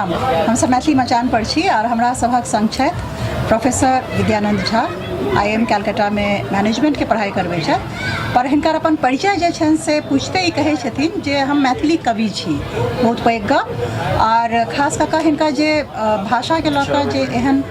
प्रणाम। हमसब मैथिली मचान पर छी और हमरा सभक संग छथि professor Vidyanand Jha, I am कैलकाटामे मैनेजमेंटके पढ़ाइ करबै छथि, पर हिनकर अपन परिचय जे छनि से पूछते ही कहै छथिन जे हम मैथिली कवि छी। बहुत पैघ गप, और खास कऽ कऽ हिनका जे भाषाके लऽ कऽ जे एहन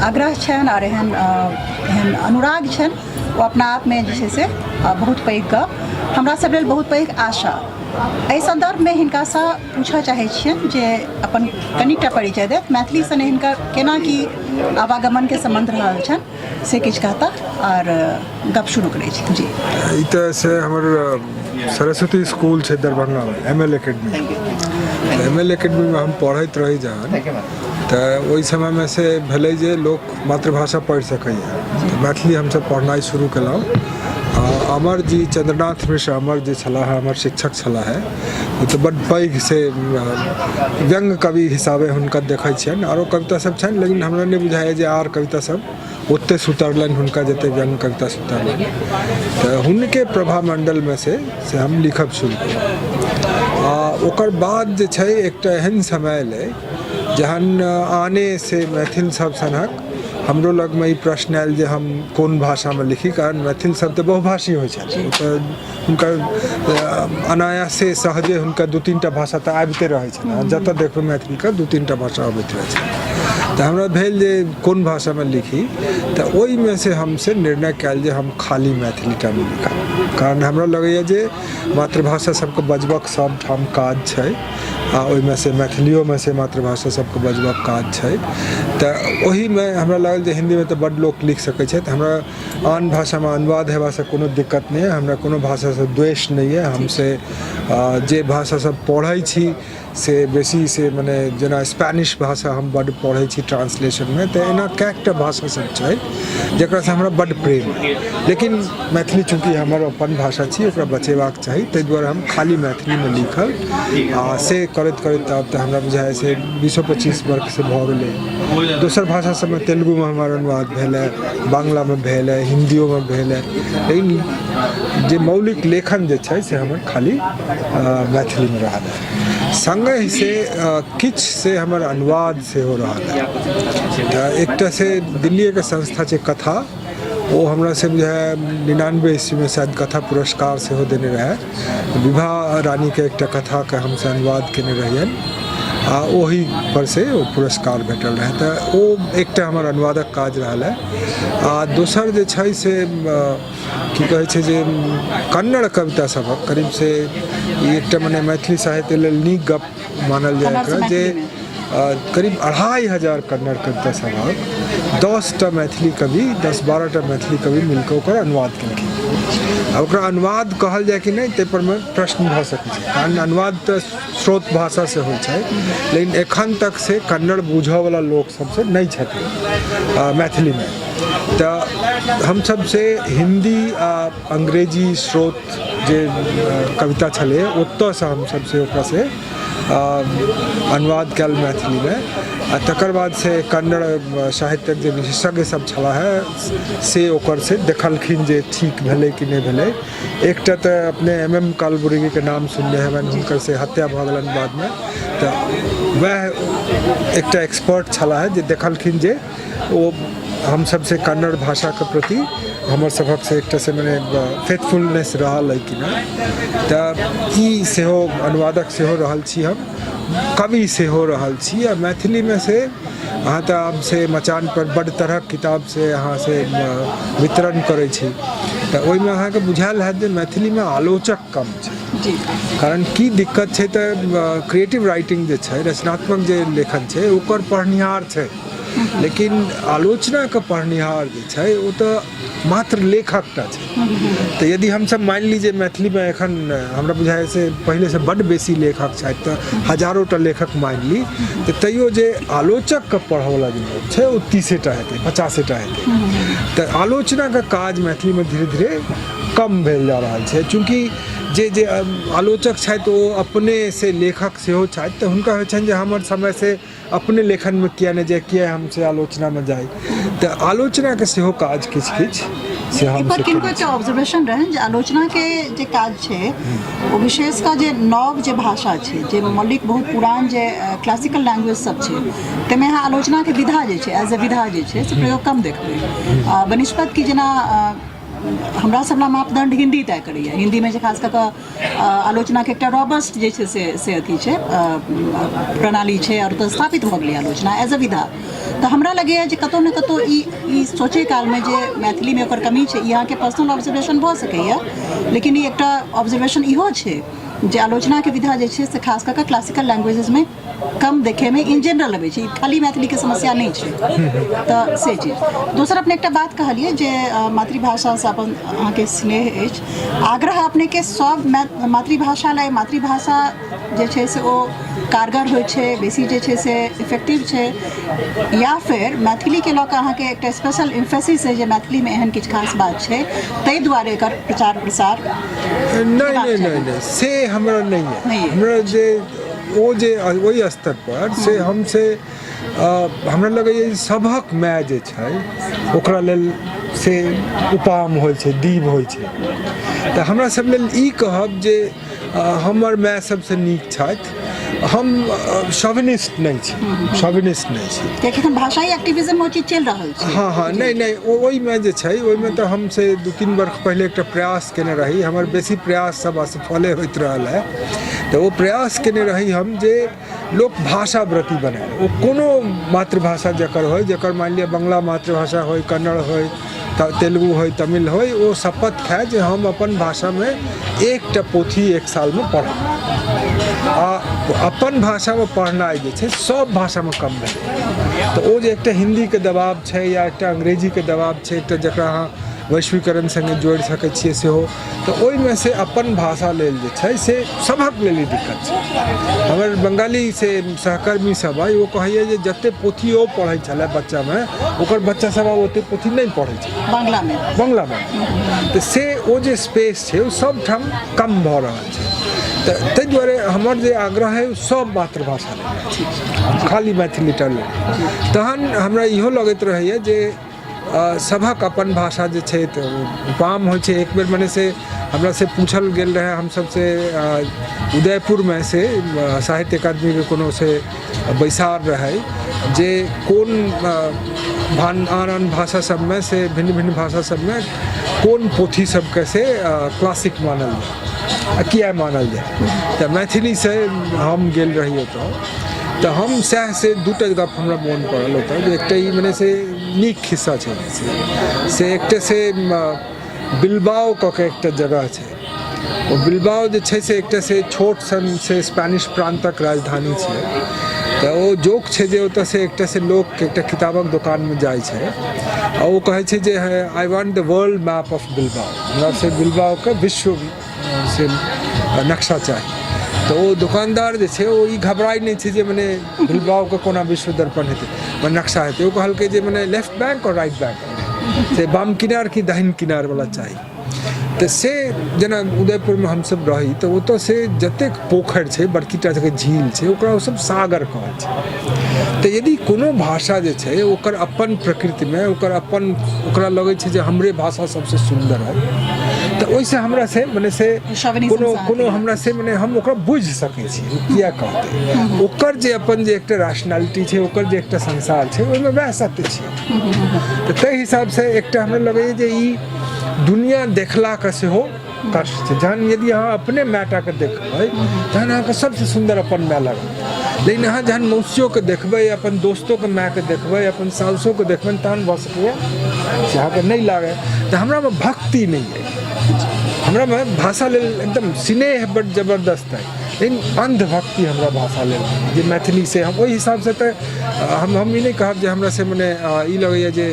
आग्रह छनि आओर एहन एहन अनुराग छनि, ओ अपना आपमे जे छै से बहुत पैघ गप, हमरा सब लेल बहुत पैघ आशा। एहि सन्दर्भमे हिनकासँ पूछऽ चाहै छियनि जे अपन कनिकटा परिचय देत, मैथिली सने हिनकर केना की आवागमनके सम्बन्ध रहल छनि से किछु कहता आओर गप शुरू करै छी जी। ई तऽ से हमर सरस्वती स्कूल छै दरभंगामे, M L academy. M L एकेडमीमे हम पढ़ैत रही जहन, तऽ ओहि समयमे से भेलै जे लोक मातृभाषा पढ़ि सकैए, तऽ मैथिली हमसब पढ़नाइ शुरू केलहुँ। आ अमर जी, चंद्रनाथ मिश्र अमर जे छलाह, हमर शिक्षक छलाह, ओ तऽ बड्ड पैघ से व्यङ्ग कवि हिसाबे हुनकर देखै छियनि। आरो कविता सब छनि, लेकिन हमरा नहि बुझाइए जे आर कविता सब ओते सुतरलनि हुनका जते व्यङ्ग कविता सुतरलनि। तऽ हुनके प्रभामण्डलमे से हम लिखब शुरू केलहुँ। आ ओकर बाद जे छै एकटा एहन समय एलै जहन आने से मैथिल सब सनक हमरो लगमे ई प्रश्न आयल जे हम कोन भाषामे लिखी, कारण मैथिल सब तऽ बहुभाषी होइ छथि। ओ तऽ हुनकर अनायासे सहजे हुनका दू तीन टा भाषा तऽ आबिते रहै छनि। अहाँ जतऽ देखबै, मैथिलीके दू तीन टा भाषा अबैत रहै छनि। तऽ हमरा भेल जे कोन भाषामे लिखी, तऽ ओहिमे से हम से निर्णय कयल जे हम खाली मैथिली टामे लिखब, कारण हमरा लगैए जे मातृभाषा सबके बजबक सब ठाम काज छै आ ओहिमे से मैथिलियोमे से मातृभाषा सबके बजबक काज छै। तऽ ओहिमे हमरा लागल जे हिन्दीमे तऽ बड्ड लोक लिख सकै छथि, हमरा आन भाषामे अनुवाद हेबासँ कोनो दिक्कत नहि अइ। हमरा कोनो भाषासँ द्वेष नहि अइ। हम से जे भाषा सब पढ़ै छी से बेसी से मने जेना स्पेनिश भाषा हम बड्ड पढ़ै छी ट्रांसलेशनमे, तऽ एना कएकटा भाषा सब छै जकरासँ हमरा बड्ड प्रेम अइ। लेकिन मैथिली चूँकि हमर अपन भाषा छी, ओकरा बचेबाक चाही, ताहि दुआरे हम खाली मैथिलीमे लिखल आ से करैत करैत आब तऽ हमरा बुझाइए से 20-25 बरखसँ भऽ गेलै। दोसर भाषा सबमे, तेलुगुमे हमर अनुवाद भेल हँ, बांग्लामे भेल हँ, हिन्दियोमे भेल हँ, लेकिन जे मौलिक लेखन जे छै से हमर खाली मैथिलीमे रहल हँ। सङ्गहि से किछु से हमर अनुवाद सेहो रहल हँ। तऽ एकटा से दिल्लीएके संस्था छै कथा, ओ हमरा से बुझाइए 99 ईस्वीमे शायद कथा पुरस्कार सेहो देने रहए। विभा रानीके एकटा कथाके हमसब अनुवाद केने रहियनि आ ओहि पर से ओ पुरस्कार भेटल रहै। तऽ ओ एकटा हमर अनुवादक काज रहल हँ। आ दोसर जे छै से की कहै छै जे कन्नड़ कविता सभक करीब से ई एकटा मने मैथिली साहित्य लेल नीक गप मानल जाय एकरा जे करीब 2500 कन्नड़ कविता सभक 10टा मैथिली कवि, 10-12टा मैथिली कवि मिलकऽ ओकर अनुवाद केलखिन। आ ओकरा अनुवाद कहल जाय कि नहि, ताहि पर मे प्रश्न भऽ सकै छै, कारण अनुवाद तऽ स्रोत भाषासँ होइ छै, लेकिन एखन तक से कन्नड़ बुझऽवला लोक सब से नहि छथिन मैथिलीमे। तऽ हमसब से हिन्दी आ अंग्रेजी स्रोत जे कविता छलै, ओतऽसँ हमसब से ओकरा से अनुवाद कयल मैथिलीमे। आ तकर बाद से कन्नड़ साहित्यक जे विशेषज्ञ सब छलाह हे, से ओकर से देखलखिन जे ठीक भेलै कि नहि भेलै। एकटा तऽ अपने एम एम कालबुर्गीके नाम सुनने हेबनि, हुनकर से हत्या भऽ गेलनि बादमे, तऽ वएह एकटा एक्सपर्ट छलाह जे देखलखिन जे ओ हमसब से कन्नड़ भाषाके प्रति हमर सभक से एकटा से मने फेथफुलनेस रहल अइ कि नहि। तऽ ई सेहो अनुवादक सेहो रहल छी, हम कवि सेहो रहल छी। आ मैथिलीमे से अहाँ तऽ आब से मचानपर बड्ड तरहक किताब से अहाँ से वितरण करै छी, तऽ ओहिमे अहाँके बुझायल हैत जे मैथिलीमे आलोचक कम छै। कारण की दिक्कत छै तऽ क्रिएटिव राइटिंग जे छै, रचनात्मक जे लेखन छै, ओकर पढ़निहार छै, लेकिन आलोचनाके पढ़निहार जे छै ओ तऽ मात्र लेखक टा छै। तऽ यदि हमसब मानि ली जे मैथिलीमे एखन हमरा बुझाइए से पहिलेसँ बड्ड बेसी लेखक छथि, तऽ हजारो टा लेखक मानि ली, तऽ तैयो जे आलोचकके पढ़ऽवला जे लोक छै ओ 30टा हेतै, 50टा हेतै। तऽ आलोचनाके काज मैथिलीमे धीरे धीरे कम भेल जा रहल छै। चूँकि जे जे आलोचक छथि ओ अपने से लेखक सेहो छथि, तऽ हुनका होइ छनि जे हमर समयसँ अपने लेखनमे किया नहि जाय, किया हम से आलोचनामे जाइ। तऽ आलोचनाके सेहो काज किछु किछु से हम एहिपर किनको एकटा ऑब्जर्वेशन रहनि जे आलोचनाके जे काज छै ओ विशेष कऽ जे नव जे भाषा छै, जे मौलिक बहुत पुरान जे क्लासिकल लैंग्वेज सब छै, ताहिमे अहाँ आलोचनाके विधा जे छै, एज ए विधा जे छै से प्रयोग कम देखबै, बनिस्पत कि जेना हमरा सब ला मापदंड हिंदी तय करैए। हिंदीमे जे खास कऽ कऽ आलोचनाके एकटा रॉबस्ट जे छै से अथी छै, प्रणाली छै, आओर ओतऽ स्थापित भऽ गेलै आलोचना एज ए विधा। तऽ हमरा लगैए जे कतहु ने कतहु ई ई सोचै कालमे जे मैथिलीमे ओकर कमी छै, ई अहाँके पर्सनल ऑब्जर्वेशन भऽ सकैए, लेकिन ई एकटा ऑब्जर्वेशन इहो छै जे आलोचनाके विधा जे छै से खास कऽ कऽ क्लासिकल लैंग्वेजेसमे कम देखैमे इन जनरल अबै छै। ई खाली मैथिलीके समस्या नहि छै। तऽ से चीज। दोसर, अपने एकटा बात कहलियै जे मातृभाषासँ अपन अहाँके स्नेह अछि, आग्रह अपनेके सभ मातृभाषा लए मातृभाषा जे छै से ओ कारगर होइ छै, बेसी जे छै से इफेक्टिव छै, या फेर मैथिलीके लऽ कऽ अहाँके एकटा स्पेशल इम्फेसिस अइ जे मैथिलीमे एहन किछु खास बात छै, ताहि दुआरे एकर प्रचार प्रसार? नहि नहि नहि नहि, से हमरा नहि अइ। हमरा जे ओ जे ओहि स्तर पर से हम से हमरा लगैए सभक माय जे छै ओकरा लेल से उपाम होइ छै, दीप होइ छै। तऽ हमरा सब लेल ई कहब जे हमर माय सबसँ नीक छथि, हम शॉविनिस्ट नहि छी, शॉविनिस्ट नहि छी। कियाकि एखन भाषाई एक्टिविज्म ओ चीज चलि रहल छै। हँ हँ, नहि नहि, ओहिमे जे छै ओहिमे तऽ हम से 2-3 वर्ष पहिले एकटा प्रयास केने रही। हमर बेसी प्रयास सब असफले होइत रहल है। तऽ ओ प्रयास केने रही हम जे लोक भाषा व्रती बनाय, ओ कोनो मातृभाषा जकर होइ, जकर मानि लिअ बंगला मातृभाषा होइ, कन्नड़ होइ, तेलुगु होइ, तमिल होइ, ओ शपथ खाय जे हम अपन भाषामे एकटा पोथी एक सालमे पढ़ब। आ अपन भाषामे पढ़नाइ जे छै सब भाषामे कम भेलै। तऽ ओ जे एकटा हिन्दीके दबाव छै या एकटा अंग्रेजीके दबाव छै, एकटा जकरा अहाँ वैश्वीकरण सङ्गे जोड़ि सकै छियै सेहो, तऽ ओहिमे से अपन भाषा लेल जे छै से सभक लेल ई दिक्कत छै। हमर बंगाली से सहकर्मी सब अइ, ओ कहैए जे जते पोथी ओ पढ़ै छलै बच्चामे, ओकर बच्चा सब आब ओते पोथी नहि पढ़ै छै बांग्लामे। बंगलामे। तऽ से ओ जे स्पेस छै ओ सबठाम कम भऽ रहल छै। तऽ ताहि दुआरे हमर जे आग्रह है ओ सब मातृभाषा लेल, खाली मैथिली टा लेल। तहन हमरा इहो लगैत रहैए जे सभक अपन भाषा जे छै तऽ उपाम होइ छै। एक बेर मने से हमरा से पूछल गेल रहै, हम सबसे उदयपुरमे से साहित्य अकादमीके कोनो से बैसार रहै जे कोन आन आन भाषा सबमे से भिन्न भिन्न भाषा सबमे कोन पोथी सबके से क्लासिक मानल जाय आ किया मानल जाय। तऽ मैथिलीसँ हम गेल रही ओतऽ, तऽ हम सएह से दूटा गप हमरा मोन पड़ल ओतऽ जे एकटा ई मने से नीक खिस्सा छै से एकटा से बिलबाओ कऽ के एकटा जगह छै। ओ बिलबाओ जे छै से एकटा से छोट सन से स्पेनिश प्रान्तक राजधानी छै। तऽ ओ जोक छै जे ओतऽ से एकटा से लोक एकटा किताबक दोकानमे जाइ छै आ ओ कहै छै जे I want the world map of Bilbao, हमरा से बिलबाओके विश्व से नक्शा चाही। तऽ ओ दोकानदार जे छै ओ ई घबराइ नहि छै जे मने बिलबाओके कोना विश्व दर्पण हेतै, मने नक्शा हेतै। ओ कहलकै जे मने लेफ्ट बैंक आओर राइट बैंक, से बाम किनार कि दाहिन किनारवला चाही। तऽ से जेना उदयपुरमे हमसब रही तऽ ओतऽ से जतेक पोखरि छै, बड़की टा सबके झील छै, ओकरा ओसब सागर कहै छै। तऽ यदि कोनो भाषा जे छै ओकर अपन प्रकृतिमे ओकर अपन ओकरा लगै छै जे हमरे भाषा सबसँ सुन्दर है, तऽ ओहिसँ हमरा से मने से कोनो कोनो हमरा से मने हम ओकरा बुझि सकै छी ओ किया कहतै। ओकर जे अपन जे एकटा रैशनैलिटी छै, ओकर जे एकटा संसार छै, ओहिमे वएह सत्य छै। तऽ ताहि हिसाबसँ एकटा हमरा लगैए जे ई दुनिया देखलाके सेहो कष्ट छै। जहन यदि अहाँ अपने मायटाके देखबै तहन अहाँके सबसँ सुन्दर अपन माय लागत, लेकिन अहाँ जहन मौसियोके देखबै, अपन दोस्तोके मायके देखबै, अपन साउसोके देखबै, तहन भऽ सकैए से अहाँके नहि लागै। तऽ हमरामे भक्ति नहि अइ, हमरामे भाषा लेल एकदम स्नेह बड्ड जबरदस्त अइ, लेकिन अन्धभक्ति हमरा भाषा लेल जे मैथिली से हम ओहि हिसाबसँ तऽ हम ई नहि कहब जे हमरा से मने ई लगैए जे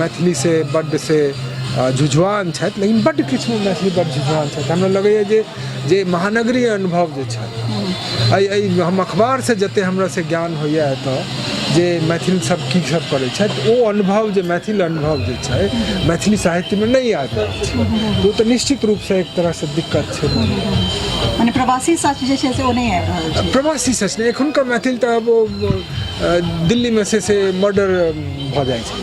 मैथिली से बड्ड से झुझुआन छथि, लेकिन बड्ड किछुमे मैथिली बड्ड झुझुआन छथि। हमरा लगैए जे जे महानगरीय अनुभव जे छथि, एहि एहि हम अखबारसँ जतेक हमरा से ज्ञान होइए एतऽ जे मैथिल सब की सब करै छथि, ओ अनुभव जे मैथिल अनुभव जे छै मैथिली साहित्यमे नहि आबि रहल छै, ओ तऽ निश्चित रूपसँ एक तरहसँ दिक्कत छै। मने प्रवासी सच जे छै से ओ नहि आबि रहल छै। प्रवासी सच नहि, एखुनका मैथिल तऽ आब ओ दिल्लीमे से मर्डर भऽ जाइ छै,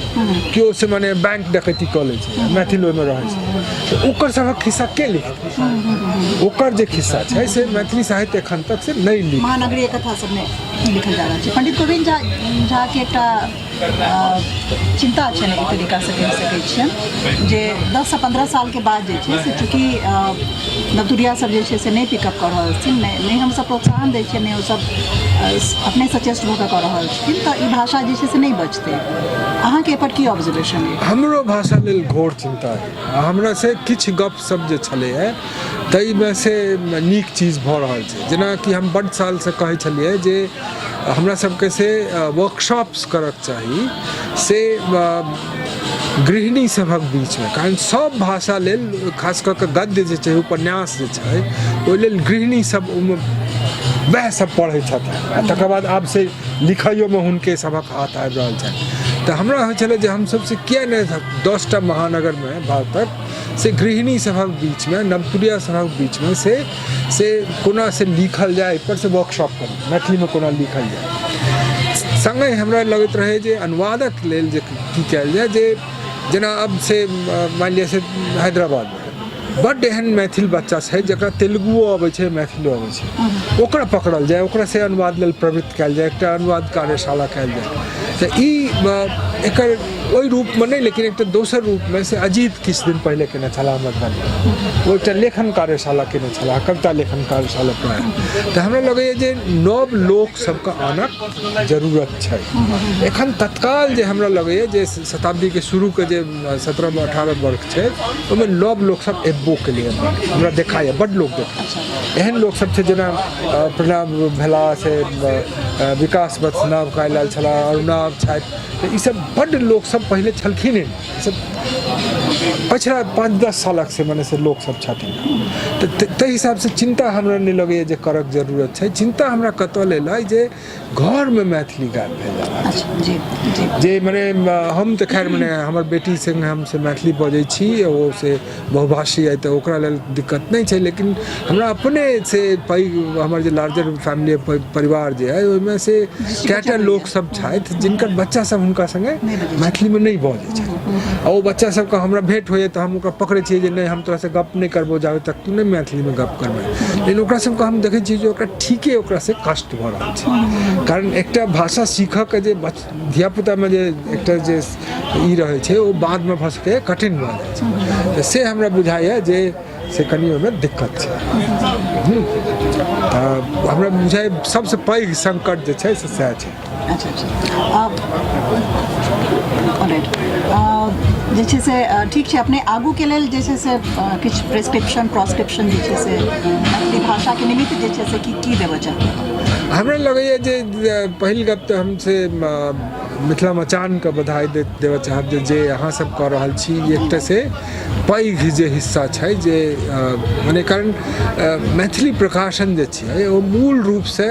केओ से मने बैंक डकैती कऽ लै छै, मैथिल ओहिमे रहै छै, तऽ ओकर सभक खिस्सा के लिखतै? ओकर जे खिस्सा छै से मैथिली साहित्य एखन तक से नहि लिख। महानगरीय कथा सबमे की लिखल जा रहल छै? पंडित गोविन्द झा झाके एकटा चिन्ता छनि, एहि तरीकासँ कहि सकै छियनि जे 10सँ 15 सालके बाद जे छै से चूँकि नवतुरिया सब जे छै से नहि पिकअप कऽ रहल छथिन, नहि नहि हमसब प्रोत्साहन दै छियै, नहि ओसब अपने सचेष्ट भऽ कऽ कऽ रहल छथिन, तऽ ई भाषा जे छै से नहि बचतै। अहाँके एहिपर की ऑब्जर्वेशन अइ? हमरो भाषा लेल घोर चिन्ता अइ आ हमरा से किछु गप सब जे छलैए ताहिमे से नीक चीज भऽ रहल छै। जेनाकि हम बड्ड सालसँ कहै छलियै जे हमरा सबके से वर्कशॉप्स करक चाही से गृहिणी सभक बीचमे, कारण सब भाषा लेल खास कऽ कऽ गद्य जे छै, उपन्यास जे छै, ओहि लेल गृहिणी सब ओहिमे वएह सब पढ़ै छथिन आ तकर बाद आब से लिखैयोमे हुनके सभक हाथ आबि रहल छनि। तऽ हमरा होइ छलै जे हमसब से किए नहि 10टा महानगरमे भारतक से गृहिणी सभक बीचमे, नवतुरिया सभक बीचमे से से कोना से लिखल जाय, एहिपर से वर्कशॉप करी, मैथिलीमे कोना लिखल जाय। सङ्गहि हमरा लगैत रहै जे अनुवादक लेल जे की कयल जाय, जे जेना अब से मानि लिअ से हैदराबादमे बड्ड एहन मैथिल बच्चा छै जकरा तेलुगुओ अबै छै, मैथिलो अबै छै, ओकरा पकड़ल जाय, ओकरा से अनुवाद लेल प्रवृत्त कयल जाय, एकटा अनुवाद कार्यशाला कयल जाय। तऽ ई एकर ओहि रूपमे नहि, लेकिन एकटा दोसर रूपमे से अजीत किछु दिन पहिले केने छलाह मधुबनी, ओ एकटा लेखन कार्यशाला केने छलाह, कविता लेखन कार्यशाला प्रायः। तऽ हमरा लगैए जे नव लोक सबके आनक जरूरत छै एखन तत्काल। जे हमरा लगैए जे शताब्दीके शुरूके जे 17-18 वर्ष छै, ओहिमे नव लोक सब एबो केलैए, हमरा देखाइए बड्ड लोक देखा एहन लोक सब छै, जेना प्रणव भेला, से विकास वत्स नव काल्हि आयल छलाह, अरुणाभ छथि। तऽ ईसब बड्ड लोकसब पहिले छलखिन हँ, ईसब पछिला 5-10 सालक से मने से लोकसब छथिन। तऽ ताहि हिसाबसँ चिन्ता हमरा नहि लगैए जे करक जरूरत छै। चिन्ता हमरा कतऽ लेल अइ जे घरमे मैथिली गायब भेल जा रहल छै, जे मने हम तऽ खैर मने हमर बेटी सङ्गे हम से मैथिली बजै छी, ओ से बहुभाषी अइ, तऽ ओकरा लेल दिक्कत नहि छै। लेकिन हमरा अपने से पैघ हमर जे लार्जर फैमिली परिवार जे अइ, ओहिमे से कएटा लोकसभ छथि जिनकर बच्चासभ हुनका सङ्गे मैथिलीमे नहि बजै छथि आ ओ बच्चा सबके हमरा भेंट होइए तऽ हम ओकरा पकड़ै छियै जे नहि, हम तोरासँ गप नहि करबौ जाबे तक तू नहि मैथिलीमे गप करबै। लेकिन ओकरा सबके हम देखै छियै जे ओकरा ठीके ओकरासँ कष्ट भऽ रहल छै, कारण एकटा भाषा सीखऽके जे धियापुतामे जे एकटा जे ई रहै छै, ओ बादमे भऽ सकैए कठिन भऽ जाइ छै। तऽ से हमरा बुझाइए जे से कनि ओहिमे दिक्कत छै। तऽ हमरा बुझाइए सबसँ पैघ सङ्कट जे छै से सएह छै। अच्छा, ऑलराइट, जे छै से ठीक छै। अपने आगूके लेल जे छै से किछु प्रिस्क्रिप्शन प्रोस्क्रिप्शन जे छै से मैथिली भाषाके निमित्त जे छै से की की देबऽ चाहबै? हमरा लगैए जे पहिल गप तऽ हम से मिथिला मचानके बधाई देबऽ चाहब जे जे अहाँ सब कऽ रहल छी, एकटा से पैघ जे हिस्सा छै जे मने, कारण मैथिली प्रकाशन जे छियै ओ मूल रूपसँ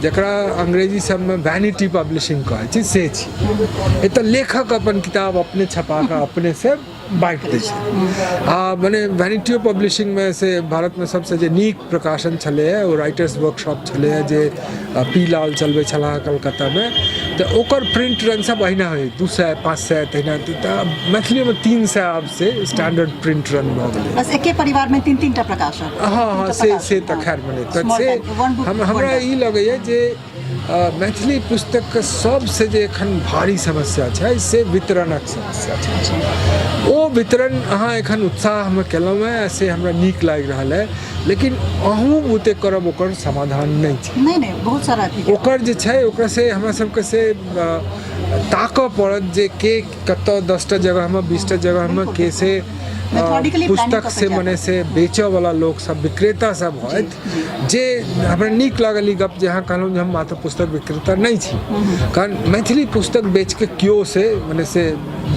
जकरा अंग्रेजी सबमे वैनिटी पब्लिशिंग कहै छै से छी। एतऽ लेखक अपन किताब अपने छपा कऽ अपने से बाँटि दै छै आ मने वैनिटियो पब्लिशिंगमे से भारतमे सबसँ जे नीक प्रकाशन छलैए ओ राइटर्स वर्कशॉप छलैए, जे पी लाल चलबै छलाह कलकत्तामे। तऽ ओकर प्रिंट रन सब अहिना होइ, 200, 500 तहिना। तऽ मैथिलीमे 300 आब से स्टैंडर्ड प्रिंट रन भऽ गेलै। बस एके परिवारमे तीन तीन टा प्रकाशक। हँ, से तऽ खैर मने तऽ से हमरा ई लगैए जे मैथिली पुस्तकके सबसँ जे एखन भारी समस्या छै से वितरणक समस्या छै। ओ वितरण अहाँ एखन उत्साहमे केलहुँ हेँ से हमरा नीक लागि रहल है, लेकिन अहूँ बुते करब ओकर समाधान नहि छै। नहि, बहुत सारा ओकर जे छै ओकरा से हमरा सबके से ताकऽ पड़त जे के कतऽ 10टा जगहमे, 20टा जगहमे के से पुस्तक से मने से बेचऽवला लोक सब, विक्रेता सब होथि। जे हमरा नीक लागल ई गप जे अहाँ कहलहुँ जे हम मात्र पुस्तक विक्रेता नहि छी, कारण मैथिली पुस्तक बेचके केओ से मने से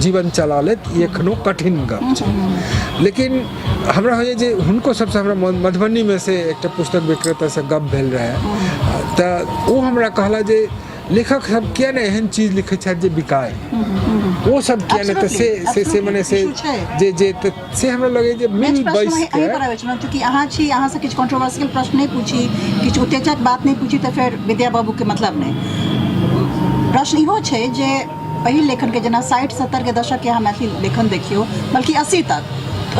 जीवन चला लेत ई एखनो कठिन गप छै। लेकिन हमरा होइए जे हुनको सबसँ हमरा मधुबनीमे से एकटा पुस्तक विक्रेतासँ गप भेल रहै, तऽ ओ हमरा कहला जे लेखक सब किया नहि एहन चीज लिखै छथि जे बिकाय, ओ सब किया नहि? तऽ से से से मने से जे जे तऽ से हमरा लगैए जे मिल बैस के पर आबै छलहुँ। चूँकि अहाँ छी, अहाँसँ किछु कॉन्ट्रोवर्सियल प्रश्न नहि पूछी, किछु उत्तेजक बात नहि पूछी, तऽ फेर विद्या बाबूके मतलब नहि। प्रश्न इहो छै जे पहिल लेखनके जेना 60-70 के दशकके अहाँ मैथिली लेखन देखियौ, बल्कि 80 तक,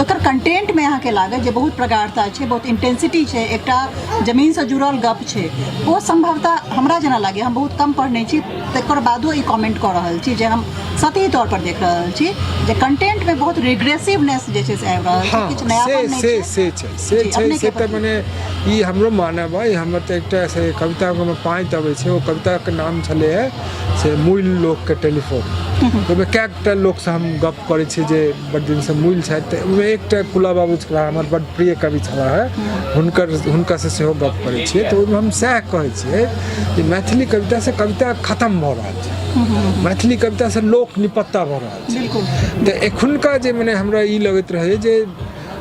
ओकर कंटेंटमे अहाँके लागत जे बहुत प्रगाढ़ता छै, बहुत इंटेंसिटी छै, एकटा जमीनसँ जुड़ल गप छै। ओ सम्भवतः हमरा जेना लागैए, हम बहुत कम पढ़ने छी, तकर बादो ई कमेंट कऽ रहल छी जे हम सतही तौर पर देख रहल छी जे कंटेंटमे बहुत रिग्रेसिवनेस जे छै से आबि रहल छै, किछु नयापन नहि छै। से छै, से छै, से तऽ मने ई हमरो मानब अइ। हमर तऽ एकटा से कवितामे पाँति अबै छै, ओ कविताके नाम छलै हँ से मूल लोकके टेलीफोन। ओहिमे कएकटा लोकसँ हम गप करै छी जे बड्ड दिनसँ मूल छथि, तऽ ओहिमे एकटा कुला बाबू छलाह, हमर बड्ड प्रिय कवि छलाह हँ, हुनकासँ सेहो गप करै छियै, तऽ ओहिमे हम सएह कहै छियै जे मैथिली कवितासँ कविता खतम भऽ रहल छै, मैथिली कवितासँ लोक निपत्ता भऽ रहल छै। तऽ एखुनका जे मने हमरा ई लगैत रहै जे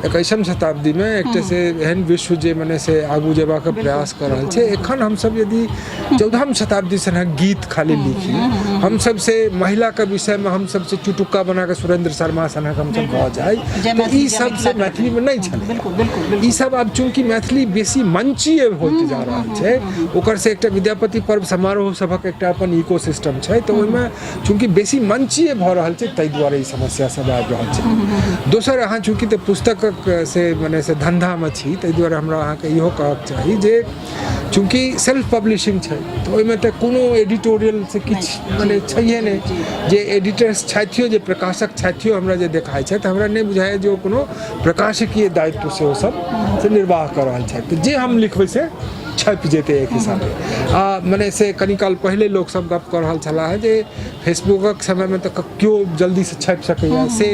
21म शताब्दीमे एकटा से एहन विश्व जे मने से आगू जेबाक प्रयास कऽ रहल छै, एखन हमसब यदि 14म शताब्दी सनक गीत खाली लिखी, हमसब से महिलाके विषयमे हमसब से चुटुक्का बनाकऽ सुरेंद्र शर्मा सनक हमसब भऽ जाइ, तऽ ई सब से मैथिलीमे नहि छलै। ई सब आब चूँकि मैथिली बेसी मंचीय होइत जा रहल छै, ओकर से एकटा विद्यापति पर्व समारोह सभक एकटा अपन इको सिस्टम छै, तऽ ओहिमे चूँकि बेसी मंचीय भऽ रहल छै, ताहि दुआरे ई समस्या सब आबि रहल छै। दोसर, अहाँ चूँकि तऽ पुस्तकक से मने से धन्धामे छी, ताहि दुआरे हमरा अहाँके इहो कहक चाही जे चूँकि सेल्फ पब्लिशिंग छै, तऽ ओहिमे तऽ कोनो एडिटोरियल से किछु मने छैहे नहि। जे एडिटर्स छथियो, जे प्रकाशक छथियो, हमरा जे देखाइ छथि, हमरा नहि बुझाइए जे ओ कोनो प्रकाशकीय दायित्व से ओ सब से निर्वाह कऽ रहल छथि। जे हम लिखबै से छपि जेतै एक हिसाबे। आ मने से कनी काल पहिले लोकसभ गप कऽ रहल छलाह हे जे फेसबुकक समयमे तऽ केओ जल्दीसँ छपि सकैए, से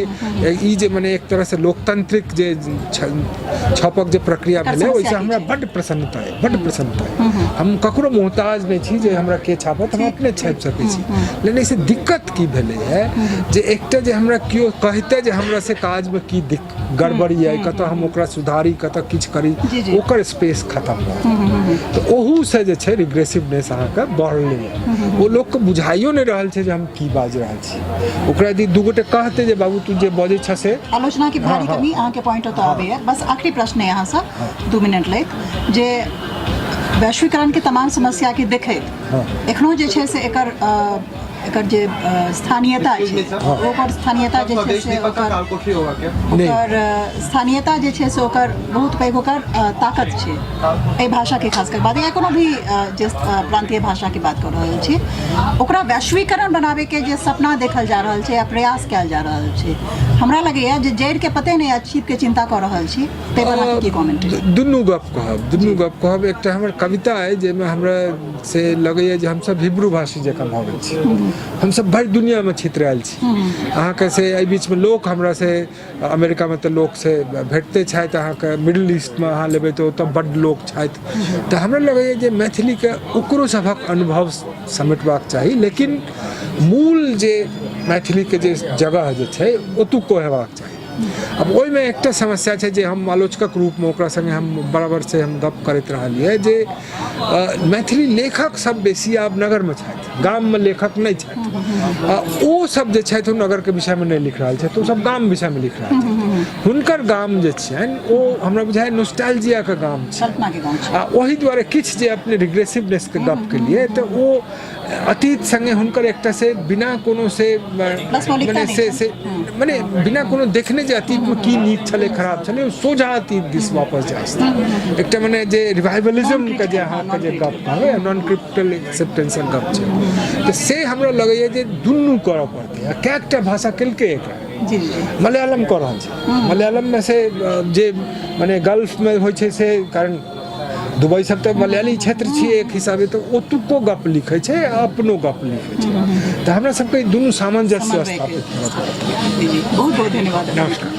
ई जे मने एक तरहसँ लोकतांत्रिक जे छपक जे प्रक्रिया भेलै, ओहिसँ हमरा बड्ड प्रसन्नता अइ, बड्ड प्रसन्नता अइ। हम ककरो मोहताज नहि छी जे हमरा के छापत, हम अपने छापि सकै छी। लेकिन एहिसँ दिक्कत की भेलै हे जे एकटा जे हमरा केओ कहितै जे हमरा से काजमे की दिक्कत गड़बड़ी अइ, कतऽ हम ओकरा सुधारी, कतऽ किछु करी, ओकर स्पेस खतम भऽ गेल। तऽ ओहूसँ जे छै रिग्रेसिवनेस अहाँके बढ़लैए। ओ लोकके बुझाइयो नहि रहल छै जे हम की बाजि रहल छी। ओकरा यदि दू गोटे कहतै जे बाबू तू जे बजै छह से आलोचना के भारी कमी अहाँके पॉइंट ओतऽ आबैए। बस आखिरी प्रश्न अइ अहाँसँ, 2 मिनट लैत, जे वैश्वीकरण के तमाम समस्या के देखैत एखनो जे छै से एकर एकर जे स्थानीयता छै, ओकर स्थानीयता जे छै से ओकर ओकर स्थानीयता जे छै से ओकर बहुत पैघ ओकर ताकत छै एहि भाषाके, खास कर बात या कोनो भी जे प्रांतीय भाषाके बात कऽ रहल छी। ओकरा वैश्वीकरण बनाबैके जे सपना देखल जा रहल छै या प्रयास कयल जा रहल छै, हमरा लगैए जे जड़िके पते नहि आ छीपके चिन्ता कऽ रहल छी, ताहि पर अहाँके की कमेंट? दुनू गप कहब, दुनू गप कहब। एकटा हमर कविता अइ जाहिमे हमरा से लगैए जे हमसभ हिब्रू भाषी जकाँ भऽ गेल छी, हमसभ भरि दुनिआँमे छितरायल छी। अहाँके से एहि बीचमे लोक हमरा से अमेरिकामे तऽ लोक से भेटते छथि, अहाँके मिडिल ईस्टमे अहाँ लेबै तऽ ओतऽ बड्ड लोक छथि। तऽ हमरा लगैए जे मैथिलीके ओकरो सभक अनुभव समेटबाक चाही, लेकिन मूल जे मैथिलीके जे जगह जे छै ओतुको हेबाक चाही। आब ओहिमे एकटा समस्या छै जे हम आलोचकक रूपमे ओकरा सङ्गे हम बराबर से हम गप करैत रहलियै जे मैथिली लेखक सब बेसी आब नगरमे छथि, गाममे लेखक नहि छथि। आ ओ सब जे छथि ओ नगरके विषयमे नहि लिख रहल छथि, ओ सब गाम विषयमे लिख रहल छथि। हुनकर गाम जे छियनि ओ हमरा बुझाइए नोस्टैल्जियाके गाम छै, आ ओहि दुआरे किछु जे अपने रिग्रेसिवनेसके गप केलियै तऽ ओ अतीत सङ्गे हुनकर एकटा से बिना कोनो से मने से से मने बिना कोनो देखने जे अतीतमे की नीक छलै खराब छलै, ओ सोझा अतीत दिस वापस जाइ छै। एकटा मने जे रिवाइवलिज्मके जे अहाँके जे गप कहबै, नॉन क्रिटिकल एक्सेप्टेंसक गप छै, तऽ से हमरा लगैए जे दुनू करऽ पड़तै। आ कएकटा भाषा केलकै एकरा, मलयालम कऽ रहल छै। मलयालममे से जे मने गल्फमे होइ छै से, कारण दुबई सब तऽ मलयाली क्षेत्र छियै एक हिसाबे, तऽ ओतुको गप लिखै छै आ अपनो गप लिखै छै। तऽ हमरा सबके दुनू सामंजस्य स्थापित करऽ पड़त। बहुत बहुत धन्यवाद। नमस्कार।